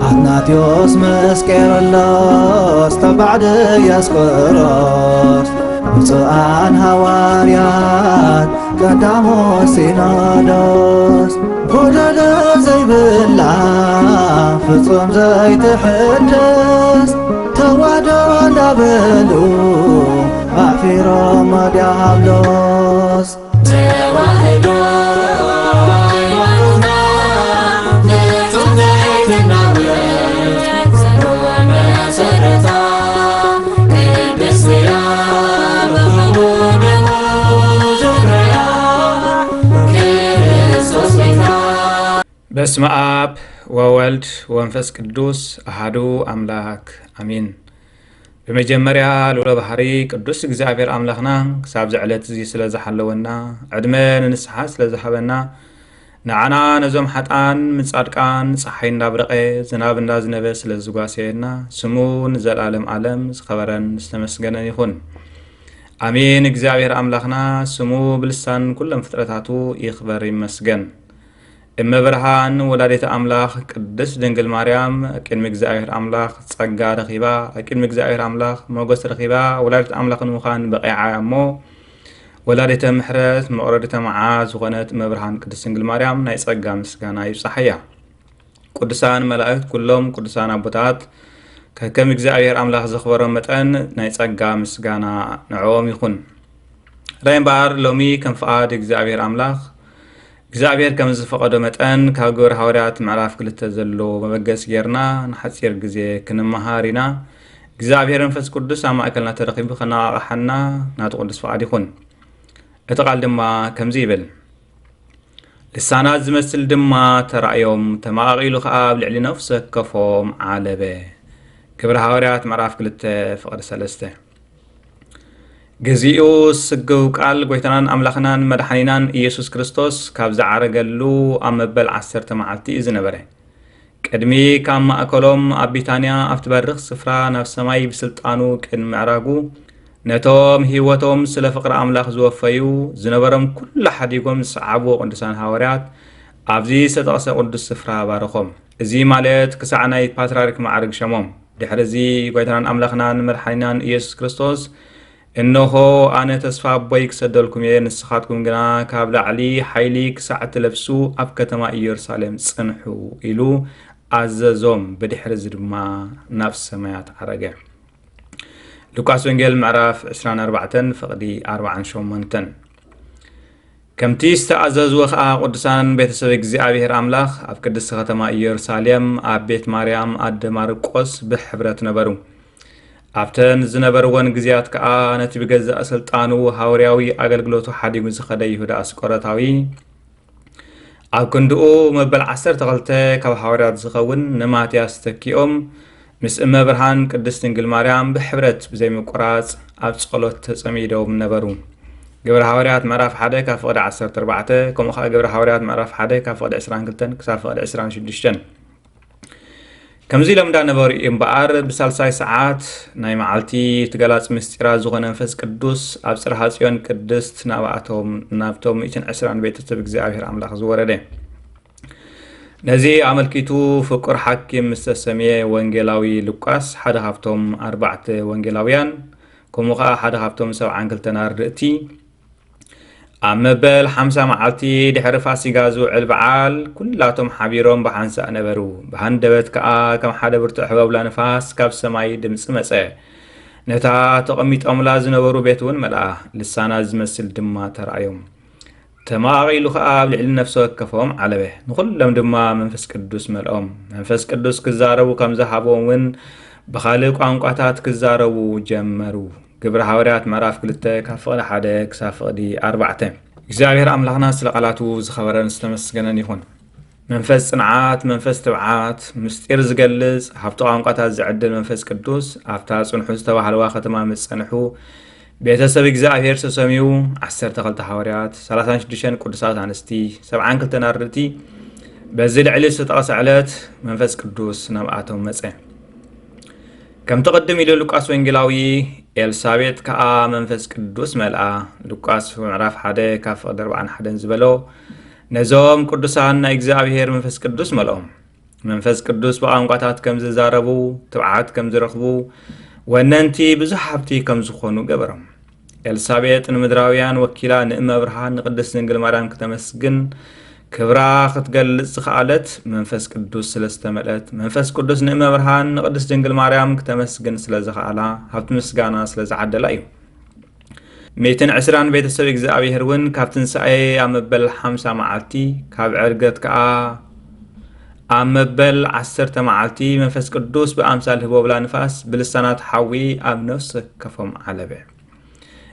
ኣትናቴዎስ ምስ ቄርሎስ ተባዕ ድያስቆሮስ፣ ብፁዓን ሃዋርያት ቀዳሞት ሲኖዶስ፣ ጎደሎ ዘይብላ ፍጹም ዘይትሕደስ፣ ተዋህዶ እንዳበሉ ኣዕፊሮም ዲያብሎስ። ተዋህዶ ሃይማኖትና፣ ንጹህ ትሕትና እምነት መሰረታ፣ ቅድስት እያ ብኽቡር ደሙ ዘፍረያ፣ ክርስቶስ ቤታ። በስመ አብ ወወልድ ወመንፈስ ቅዱስ አሃዱ አምላክ አሜን። ብመጀመርያ ልዑለ ባሕሪ ቅዱስ እግዚኣብሔር ኣምላኽና ክሳብ እዚ ዕለት እዚ ስለ ዝሓለወና፣ ዕድመ ንንስሓ ስለ ዝሃበና፣ ንዓና ነዞም ሓጥኣን ንጻድቃን ጸሓይ እንዳብረቐ፣ ዝናብ እንዳዝነበ ስለ ዝጓሰየና፣ ስሙ ንዘለኣለም ዓለም ዝኸበረን ዝተመስገነን ይኹን። ኣሜን። እግዚኣብሔር ኣምላኽና ስሙ ብልሳን ኩሎም ፍጥረታቱ ይኽበር ይመስገን። እመ ብርሃን ወላዲተ ኣምላኽ ቅድስት ድንግል ማርያም ኣብ ቅድሚ እግዚኣብሔር ኣምላኽ ጸጋ ረኺባ፣ ኣብ ቅድሚ እግዚኣብሔር ኣምላኽ ሞገስ ረኺባ፣ ወላዲተ ኣምላኽ ንምዃን በቒዓ እያ እሞ፣ ወላዲተ ምሕረት መቑረዲተ መዓት ዝኾነት እመ ብርሃን ቅድስት ድንግል ማርያም ናይ ጸጋ ምስጋና ይብጻሓያ። ቅዱሳን መላእክት ኩሎም ቅዱሳን ኣቦታት ከከም እግዚኣብሔር ኣምላኽ ዘኽበሮም መጠን ናይ ጸጋ ምስጋና ንዕኦም ይኹን። ራይ እምበኣር ሎሚ ከም ፍቓድ እግዚኣብሔር ኣምላኽ እግዚኣብሔር ከም ዝፈቐዶ መጠን ካብ ግብረ ሃዋርያት ምዕራፍ ክልተ ዘሎ መበገሲ ጌርና ንሓጺር ግዜ ክንመሃር ኢና። እግዚኣብሔር መንፈስ ቅዱስ ኣብ ማእከልና ተረኺቡ ከነቓቕሓና ናቱ ቅዱስ ፍቓድ ይኹን። እቲ ቃል ድማ ከምዚ ይብል። ልሳናት ዝመስል ድማ ተራእዮም፣ ተመቓቒሉ ኸኣ ኣብ ልዕሊ ነፍሲ ወከፎም ዓለበ። ግብረ ሃዋርያት ምዕራፍ ክልተ ፍቕዲ ሰለስተ። ግዚኡ ስግው ቃል ጐይታናን ኣምላኽናን መድሓኒናን ኢየሱስ ክርስቶስ ካብ ዝዓረገሉ ኣብ መበል ዓሰርተ መዓልቲ እዩ ዝነበረ። ቅድሚ ካብ ማእከሎም ኣብ ቢታንያ ኣብቲ በርኽ ስፍራ ናብ ሰማይ ብስልጣኑ ቅድሚ ምዕራጉ፣ ነቶም ህይወቶም ስለ ፍቕሪ ኣምላኽ ዝወፈዩ ዝነበሮም ኩሉ ሓዲጎም ዝሰዓብዎ ቅዱሳን ሃዋርያት ኣብዚ ዝተጠቕሰ ቅዱስ ስፍራ ባረኾም። እዚ ማለት ክሳዕ ናይ ፓትርያርክ ማዕርግ ሸሞም። ድሕሪ እዚ ጐይታናን ኣምላኽናን መድሓኒናን ኢየሱስ ክርስቶስ፣ "እንሆ ኣነ ተስፋ ኣቦይ ክሰደልኩም እየ፣ ንስኻትኩም ግና ካብ ላዕሊ ሓይሊ ክሳዕ እትለብሱ ኣብ ከተማ ኢየሩሳሌም ጽንሑ" ኢሉ ኣዘዞም። ብድሕሪ እዚ ድማ ናብ ሰማያት ዓረገ። ሉቃስ ወንጌል ምዕራፍ ዕስራን ኣርባዕተን ፍቕዲ ኣርባዓን ሸሞንተን። ከምቲ ዝተኣዘዝዎ ኸኣ ቅዱሳን ቤተሰብ እግዚኣብሔር ኣምላኽ ኣብ ቅድስቲ ከተማ ኢየሩሳሌም ኣብ ቤት ማርያም ኣደ ማርቆስ ብሕብረት ነበሩ። ኣብተን ዝነበርወን ግዜያት ከኣ ነቲ ብገዛእ ስልጣኑ ሃዋርያዊ ኣገልግሎቱ ሓዲጉ ዝኸደ ይሁዳ ኣስቆሮታዊ ኣብ ክንድኡ መበል ዓሰርተ ክልተ ካብ ሃዋርያት ዝኸውን ንማትያስ ተኪኦም ምስ እመ ብርሃን ቅድስት ድንግል ማርያም ብሕብረት ብዘይምቁራጽ ኣብ ጸሎት ተጸሚዶም ነበሩ። ግብረ ሃዋርያት ምዕራፍ ሓደ ካብ ፍቕዲ ዓሰርተ ኣርባዕተ፣ ከምኡ ኸኣ ግብረ ሃዋርያት ምዕራፍ ሓደ ካብ ፍቕዲ ዕስራን ክልተን ክሳብ ፍቕዲ ዕስራን ሽዱሽተን። ከምዚ ኢሎም እንዳነበሩ እዩ እምበኣር፣ ብሳልሳይ ሰዓት ናይ መዓልቲ እቲ ገላጺ ምስጢራት ዝኾነ መንፈስ ቅዱስ ኣብ ጽርሃ ጽዮን ቅድስት ናብኣቶም፣ ናብቶም ሚእትን ዕስራን ቤተሰብ እግዚኣብሔር ኣምላኽ ዝወረደ። ነዚ ኣመልኪቱ ፍቁር ሓኪም ምስ ተሰምየ ወንጌላዊ ሉቃስ፣ ሓደ ካብቶም ኣርባዕተ ወንጌላውያን፣ ከምኡ ኸኣ ሓደ ካብቶም ሰብዓን ክልተን ኣርድእቲ፣ ኣብ መበል ሓምሳ መዓልቲ ድሕሪ ፋሲጋ ዝውዕል በዓል፣ ኩላቶም ሓቢሮም ብሓንሳእ ነበሩ። ብሃንደበት ከኣ ከም ሓደ ብርቱዕ ህበብላ ንፋስ ካብ ሰማይ ድምጺ መጸ። ነታ ተቐሚጦምላ ዝነበሩ ቤት እውን መልኣ። ልሳናት ዝመስል ድማ ተራእዮም። ተመቓቒሉ ኸኣ ኣብ ልዕሊ ነፍሲ ወከፎም ዓለበ። ንኹሎም ድማ መንፈስ ቅዱስ መልኦም። መንፈስ ቅዱስ ክዛረቡ ከም ዝሃቦም እውን ብኻልእ ቋንቋታት ክዛረቡ ጀመሩ። ግብሪ ሃዋርያት ምዕራፍ ክልተ ካብ ፍቕዲ ሓደ ክሳብ ፍቕዲ ኣርባዕተ። እግዚኣብሔር ኣምላኽና ስለ ቃላቱ ዝኸበረን ዝተመስገነን ይኹን። መንፈስ ጽንዓት፣ መንፈስ ትብዓት፣ ምስጢር ዝገልጽ፣ ሃብቲ ቋንቋታት ዝዕድል መንፈስ ቅዱስ ኣብታ ጽንሑ ዝተባህለዋ ከተማ ምስ ጸንሑ፣ ቤተሰብ እግዚኣብሔር ተሰምዩ፣ ዓሰርተ ክልተ ሃዋርያት፣ ሰላሳን ሽዱሽተን ቅዱሳት ኣንስቲ፣ ሰብዓን ክልተን ኣርድእቲ፣ በዚ ልዕሊ ዝተጠቕሰ ዕለት መንፈስ ቅዱስ ናብኣቶም መጸ። ከምቲ ቅድም ኢሉ ሉቃስ ወንጌላዊ፣ ኤልሳቤጥ ከኣ መንፈስ ቅዱስ መልኣ፣ ሉቃስ ምዕራፍ ሓደ ካብ ፍቕዲ ኣርባዓን ሓደን ዝበሎ፣ ነዞም ቅዱሳን ናይ እግዚኣብሔር መንፈስ ቅዱስ መልኦም። መንፈስ ቅዱስ ብቋንቋታት ከም ዝዛረቡ፣ ትብዓት ከም ዝረኽቡ፣ ወነንቲ ብዙሕ ሃብቲ ከም ዝኾኑ ገበሮም። ኤልሳቤጥ ንምድራውያን ወኪላ ንእመብርሃን ንቅድስት ድንግል ማርያም ክተመስግን ክብራ ክትገልጽ ዝኸኣለት መንፈስ ቅዱስ ስለ ዝተመልአት፣ መንፈስ ቅዱስ ንእመብርሃን ንቅድስት ድንግል ማርያም ክተመስግን ስለ ዝኸኣላ ሃብቲ ምስጋና ስለ ዝዓደላ እዩ። ሚእትን ዕስራን ቤተሰብ እግዚኣብሔር እውን ካብ ትንሳኤ ኣብ መበል ሓምሳ መዓልቲ፣ ካብ ዕርገት ከኣ ኣብ መበል ዓሰርተ መዓልቲ መንፈስ ቅዱስ ብኣምሳል ህቦብላ ንፋስ ብልሳናት ሓዊ ኣብ ነፍሲ ወከፎም ዓለበ።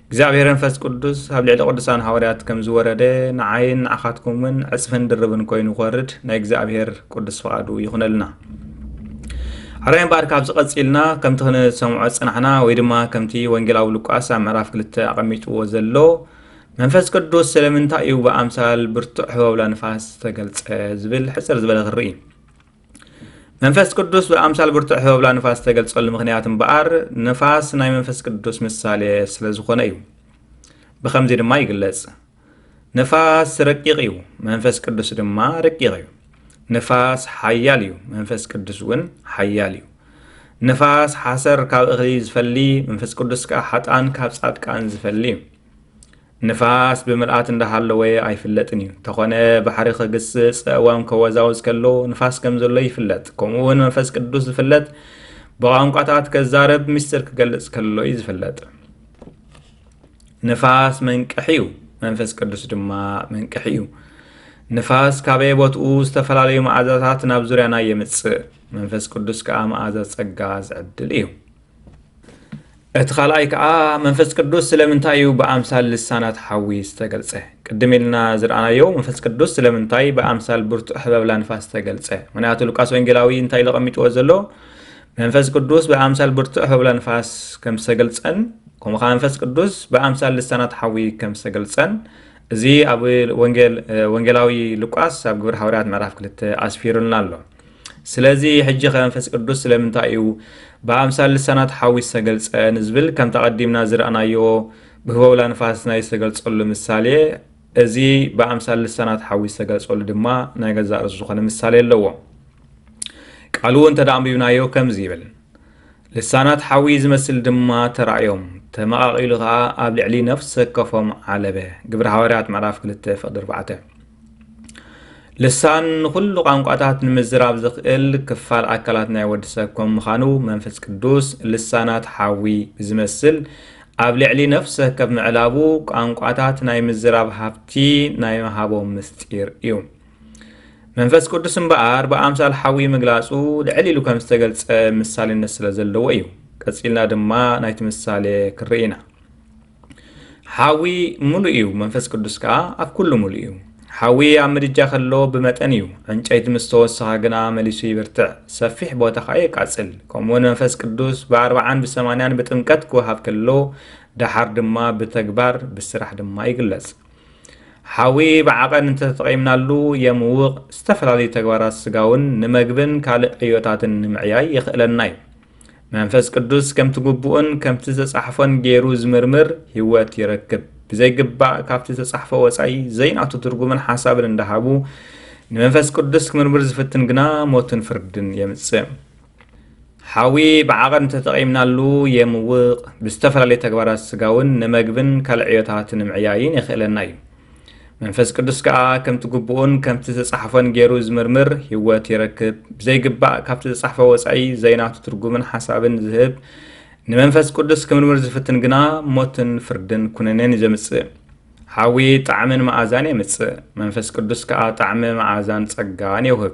እግዚኣብሔር መንፈስ ቅዱስ ኣብ ልዕሊ ቅዱሳን ሃዋርያት ከም ዝወረደ ንዓይን ንዓኻትኩምን ዕጽፍን ድርብን ኮይኑ ክወርድ ናይ እግዚኣብሔር ቅዱስ ፍቓዱ ይኹነልና። ሕራይ እምበኣር ካብዚ ቀጺልና ከምቲ ክንሰምዖ ዝጸናሕና ወይ ድማ ከምቲ ወንጌላዊ ሉቃስ ኣብ ምዕራፍ ክልተ ኣቐሚጥዎ ዘሎ መንፈስ ቅዱስ ስለምንታይ እዩ ብኣምሳል ብርቱዕ ህቦብላ ንፋስ ዝተገልጸ ዝብል ሕጽር ዝበለ ክንርኢ። መንፈስ ቅዱስ ብኣምሳል ብርቱዕ ህቦብላ ንፋስ ዝተገልጸሉ ምኽንያት እምበኣር ንፋስ ናይ መንፈስ ቅዱስ ምሳሌ ስለ ዝኾነ እዩ። ብኸምዚ ድማ ይግለጽ። ንፋስ ረቂቕ እዩ፣ መንፈስ ቅዱስ ድማ ረቂቕ እዩ። ንፋስ ሓያል እዩ፣ መንፈስ ቅዱስ እውን ሓያል እዩ። ንፋስ ሓሰር ካብ እኽሊ ዝፈሊ፣ መንፈስ ቅዱስ ከኣ ሓጥኣን ካብ ጻድቃን ዝፈሊ እዩ። ንፋስ ብምልኣት እንዳሃለወ ኣይፍለጥን እዩ። እንተኾነ ባሕሪ ክግስጽ፣ ኣእዋም ከወዛውዝ ከሎ ንፋስ ከም ዘሎ ይፍለጥ። ከምኡ እውን መንፈስ ቅዱስ ዝፍለጥ ብቋንቋታት ከዛረብ፣ ምስጢር ክገልጽ ከሎ እዩ ዝፍለጥ። ንፋስ መንቅሒ እዩ፣ መንፈስ ቅዱስ ድማ መንቅሒ እዩ። ንፋስ ካበየ ቦትኡ ዝተፈላለዩ መኣዛታት ናብ ዙርያና የምጽእ። መንፈስ ቅዱስ ከኣ መኣዛ ጸጋ ዝዕድል እዩ። እቲ ካልኣይ ከኣ መንፈስ ቅዱስ ስለምንታይ እዩ ብኣምሳል ልሳናት ሓዊ ዝተገልጸ? ቅድም ኢልና ዝረኣናዮ መንፈስ ቅዱስ ስለምንታይ ብኣምሳል ብርቱዕ ህበብላ ንፋስ ዝተገልጸ? ምኽንያቱ ሉቃስ ወንጌላዊ እንታይ ኢሉ ኣቐሚጥዎ ዘሎ? መንፈስ ቅዱስ ብኣምሳል ብርቱዕ ህበብላ ንፋስ ከም ዝተገልጸን ከምኡ ከኣ መንፈስ ቅዱስ ብኣምሳል ልሳናት ሓዊ ከም ዝተገልጸን እዚ ኣብ ወንጌል ወንጌላዊ ሉቃስ ኣብ ግብሪ ሃዋርያት ምዕራፍ ክልተ ኣስፊሩልና ኣሎ። ስለዚ ሕጂ ከ መንፈስ ቅዱስ ስለምንታይ እዩ ብኣምሳል ልሳናት ሓዊ ዝተገልጸ ንዝብል ከምቲ ኣቐዲምና ዝረኣናዮ ብህበብላ ንፋስ ናይ ዝተገልጸሉ ምሳሌ እዚ ብኣምሳል ልሳናት ሓዊ ዝተገልጸሉ ድማ ናይ ገዛእ ርእሱ ዝኾነ ምሳሌ ኣለዎ። ቃሉ እውን እንተ ኣንቢብናዮ ከምዚ ይብል። ልሳናት ሓዊ ዝመስል ድማ ተራእዮም፣ ተመቓቒሉ ኸኣ ኣብ ልዕሊ ነፍሲ ወከፎም ዓለበ። ግብሪ ሃዋርያት ምዕራፍ ክልተ ፍቕዲ ኣርባዕተ። ልሳን ንኹሉ ቋንቋታት ንምዝራብ ዝኽእል ክፋል ኣካላት ናይ ወዲ ሰብ ከም ምዃኑ መንፈስ ቅዱስ ልሳናት ሓዊ ብዝመስል ኣብ ልዕሊ ነፍሲ ወከፍ ምዕላቡ ቋንቋታት ናይ ምዝራብ ሃብቲ ናይ ምሃቦም ምስጢር እዩ። መንፈስ ቅዱስ እምበኣር ብኣምሳል ሓዊ ምግላጹ ልዕል ኢሉ ከም ዝተገልጸ ምሳሌነት ስለ ዘለዎ እዩ። ቀጺልና ድማ ናይቲ ምሳሌ ክንርኢ ኢና። ሓዊ ምሉእ እዩ፣ መንፈስ ቅዱስ ከኣ ኣብ ኩሉ ምሉእ እዩ። ሓዊ ኣብ ምድጃ ከሎ ብመጠን እዩ፣ ዕንጨይቲ ምስ ተወሰኸ ግና መሊሱ ይብርትዕ፣ ሰፊሕ ቦታ ከኣ የቃጽል። ከምኡውን መንፈስ ቅዱስ ብኣርብዓን ብሰማንያን ብጥምቀት ክወሃብ ከሎ፣ ደሓር ድማ ብተግባር ብስራሕ ድማ ይግለጽ። ሓዊ ብዓቐን እንተተጠቒምናሉ የምውቕ፣ ዝተፈላለዩ ተግባራት ስጋውን ንመግብን ካልእ ዕዮታትን ንምዕያይ የኽእለና እዩ። መንፈስ ቅዱስ ከምቲ ግቡእን ከምቲ ዝተጻሕፎን ገይሩ ዝምርምር ህይወት ይረክብ። ብዘይግባእ ካብቲ ዝተጻሕፎ ወጻኢ ዘይናቱ ትርጉምን ሓሳብን እንዳሃቡ ንመንፈስ ቅዱስ ክምርምር ዝፍትን ግና ሞትን ፍርድን የምጽእ። ሓዊ ብዓቐን እንተተጠቒምናሉ የምውቕ፣ ብዝተፈላለየ ተግባራት ስጋውን ንመግብን ካልእ ዕዮታት ንምዕያይን የኽእለና እዩ። መንፈስ ቅዱስ ከኣ ከምቲ ግቡእን ከምቲ ዝተጻሕፎን ገይሩ ዝምርምር ህይወት ይረክብ። ብዘይግባእ ካብቲ ዝተጻሕፎ ወጻኢ ዘይናቱ ትርጉምን ሓሳብን ዝህብ ንመንፈስ ቅዱስ ክምርምር ዝፍትን ግና ሞትን ፍርድን ኩነኔን እዩ ዘምጽእ። ሓዊ ጣዕምን መኣዛን የምጽእ። መንፈስ ቅዱስ ከኣ ጣዕሚ መኣዛን ጸጋን የውህብ።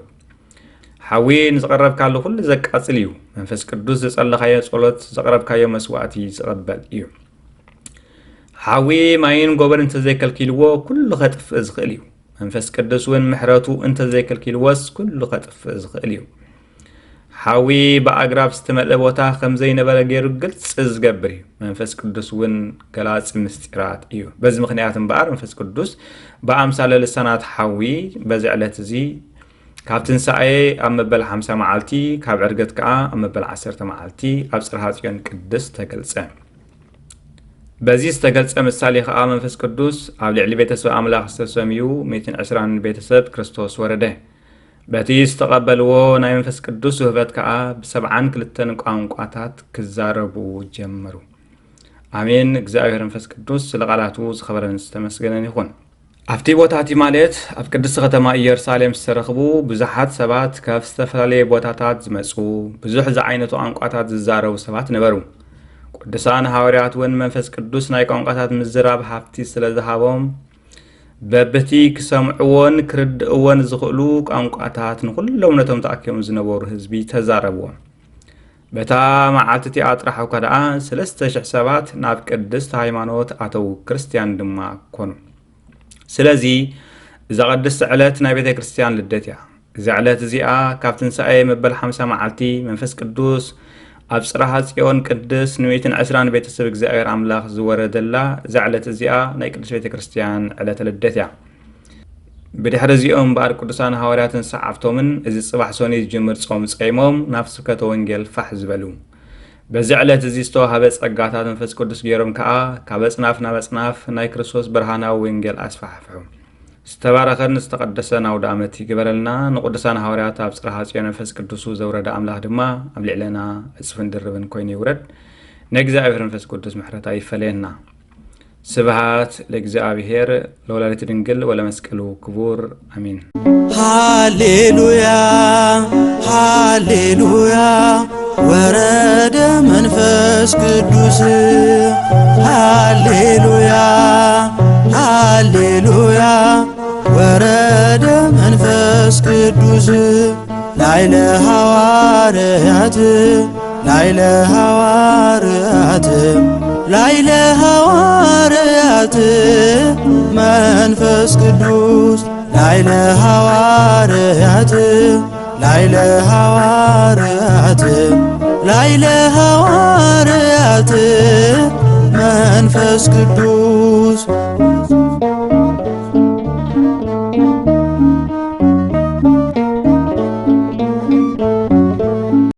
ሓዊ ንዘቕረብካሉ ኩሉ ዘቃጽል እዩ። መንፈስ ቅዱስ ዝጸለኻዮ ጸሎት፣ ዘቕረብካዮ መስዋእቲ ዝቕበል እዩ። ሓዊ ማይን ጎቦን እንተዘይከልኪልዎ ኩሉ ከጥፍእ ዝኽእል እዩ። መንፈስ ቅዱስ እውን ምሕረቱ እንተዘይከልኪልዎስ ኩሉ ከጥፍእ ዝኽእል እዩ። ሓዊ ብኣግራብ ዝተመልአ ቦታ ከም ዘይነበረ ገይሩ ግልጺ ዝገብር እዩ። መንፈስ ቅዱስ እውን ገላጺ ምስጢራት እዩ። በዚ ምኽንያት እምበኣር መንፈስ ቅዱስ ብኣምሳለ ልሳናት ሓዊ በዚ ዕለት እዚ ካብ ትንሳኤ ኣብ መበል ሓምሳ መዓልቲ፣ ካብ ዕርገት ከኣ ኣብ መበል ዓሰርተ መዓልቲ ኣብ ጽርሃ ጽዮን ቅድስት ተገልጸ። በዚ ዝተገልጸ ምሳሌ ከኣ መንፈስ ቅዱስ ኣብ ልዕሊ ቤተሰብ ኣምላኽ ዝተሰምዩ ሚእትን ዕስራን ቤተሰብ ክርስቶስ ወረደ። በቲ ዝተቐበልዎ ናይ መንፈስ ቅዱስ ውህበት ከኣ ብሰብዓን ክልተን ቋንቋታት ክዛረቡ ጀመሩ። ኣሜን። እግዚኣብሔር መንፈስ ቅዱስ ስለ ቃላቱ ዝኸበረን ዝተመስገነን ይኹን። ኣብቲ ቦታ እቲ ማለት ኣብ ቅድስቲ ከተማ ኢየሩሳሌም ዝተረኽቡ ብዙሓት ሰባት ካብ ዝተፈላለየ ቦታታት ዝመጹ ብዙሕ ዝዓይነቱ ቋንቋታት ዝዛረቡ ሰባት ነበሩ። ቅዱሳን ሃዋርያት እውን መንፈስ ቅዱስ ናይ ቋንቋታት ምዝራብ ሃብቲ ስለ ዝሃቦም በብቲ ክሰምዕዎን ክርድእዎን ዝኽእሉ ቋንቋታት ንኹሎም ነቶም ተኣኪቦም ዝነበሩ ህዝቢ ተዛረብዎም። በታ መዓልቲ እቲኣ ጥራሕ እኳ ደኣ ሰለስተ ሽሕ ሰባት ናብ ቅድስቲ ሃይማኖት ኣተዉ፣ ክርስትያን ድማ ኮኑ። ስለዚ እዛ ቅድስቲ ዕለት ናይ ቤተ ክርስትያን ልደት እያ። እዛ ዕለት እዚኣ ካብ ትንሳኤ መበል ሓምሳ መዓልቲ መንፈስ ቅዱስ ኣብ ጽርሃ ጽዮን ቅድስት ንሚእትን ዕስራን ቤተሰብ እግዚኣብሔር ኣምላኽ ዝወረደላ እዛ ዕለት እዚኣ ናይ ቅድስት ቤተ ክርስትያን ዕለተ ልደት እያ። ብድሕሪ እዚኦም እምበኣር ቅዱሳን ሃዋርያትን ሰዓብቶምን እዚ ጽባሕ ሰኑይ ዝጅምር ጾም ጸይሞም ናብ ስብከተ ወንጌል ፋሕ ዝበሉ። በዚ ዕለት እዚ ዝተዋህበ ጸጋታት መንፈስ ቅዱስ ገይሮም ከኣ ካብ ኣጽናፍ ናብ ኣጽናፍ ናይ ክርስቶስ ብርሃናዊ ወንጌል ኣስፋሕፍሑ። ዝተባረኸን ዝተቐደሰን ኣውደ ዓመት ይግበረልና። ንቅዱሳን ሃዋርያት ኣብ ጽርሃ ጽዮን መንፈስ ቅዱሱ ዘውረደ ኣምላኽ ድማ ኣብ ልዕለና ዕጽፍን ድርብን ኮይኑ ይውረድ። ንእግዚኣብሔር መንፈስ ቅዱስ ምሕረት ኣይፈለየና። ስብሃት ለእግዚኣብሔር ለወላዲቱ ድንግል ወለመስቀሉ ክቡር ኣሜን። ሃሌሉያ ሃሌሉያ ወረደ መንፈስ ቅዱስ። ሃሌሉያ ሃሌሉያ ወረደ መንፈስ ቅዱስ ላይለ ሃዋርያት ላይለ ሃዋርያት ላይለ ሃዋርያት መንፈስ ቅዱስ ላይለ ሃዋርያት ላይለ ሃዋርያት ላይለ ሃዋርያት መንፈስ ቅዱስ